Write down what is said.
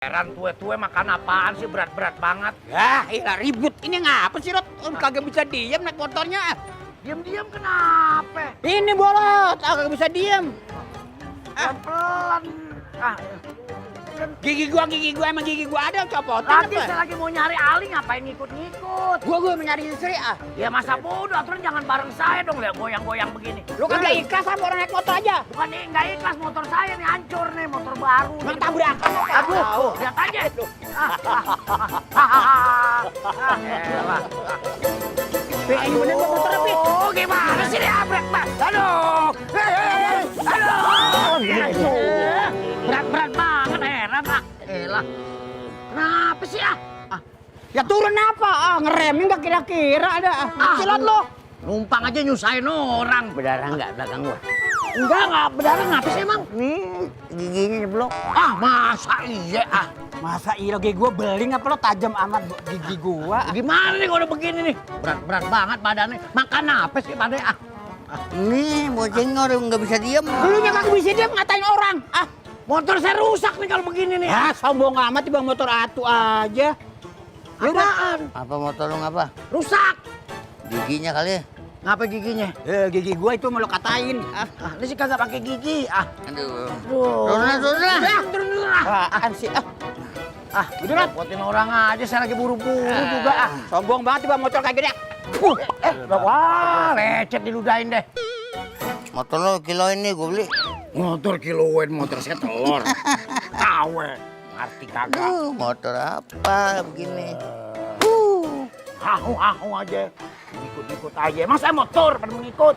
Heran tue-tue makan apaan sih berat-berat banget. Ya, iya ribut. Ini ngapa sih, Rot? Kagak bisa diem naik motornya. Diam-diam kenapa? Ini bolot, kagak bisa diem. Pelan-pelan. Gigi gua emang gigi gua ada copotan Lagi apa? saya lagi mau nyari Ali ngapain ngikut-ngikut? Gua mencari istri Ya masa bodoh, aturan jangan bareng saya dong, lihat goyang-goyang begini. Lu kagak ikhlas sama orang naik motor aja. Bukan nggak ikhlas, motor saya nih hancur nih, motor baru. Emang tabrakan apa? Aduh, lihat aja. Elah. Ini bener gua motor apa? Oh, gimana sih dia abrek, Pak? Aduh. Berat-berat banget, heran, Pak. Elah. Kenapa sih, Ya turun apa? Ngeremnya nggak kira-kira ada. Silat lo. Numpang aja nyusahin orang. Berdarah nggak belakang gua? Enggak berdarah, ngapa sih emang? Nih, giginya nyeblok. Masa iya, Masa iya gigi gua beling apa lo tajam amat gigi gua? Gimana nih kalau begini nih? Berat-berat banget badannya. Makan apa sih badannya, Nih, boceng orang nggak bisa diem. Lu yang kagak bisa diem ngatain orang. Motor saya rusak nih kalau begini nih. Sombong amat bang motor atu aja. Apaan? Apa motor lu ngapa? Rusak. Giginya kali. Ngapa giginya? Gigi gua itu mau lo katain. Ini sih kagak pakai gigi. Aduh. Turun Turun. Apaan sih? Udah lah. Repotin orang aja, saya lagi buru-buru juga. Sombong banget bang motor kayak gini. Wah, lecet diludahin deh. Motor lu kiloin nih gua beli. Motor kiloin, motor saya telur. Tawe, ngerti kagak. Motor apa begini? Hahu aja. Ikut-ikut aja. Emang saya motor pada mengikut.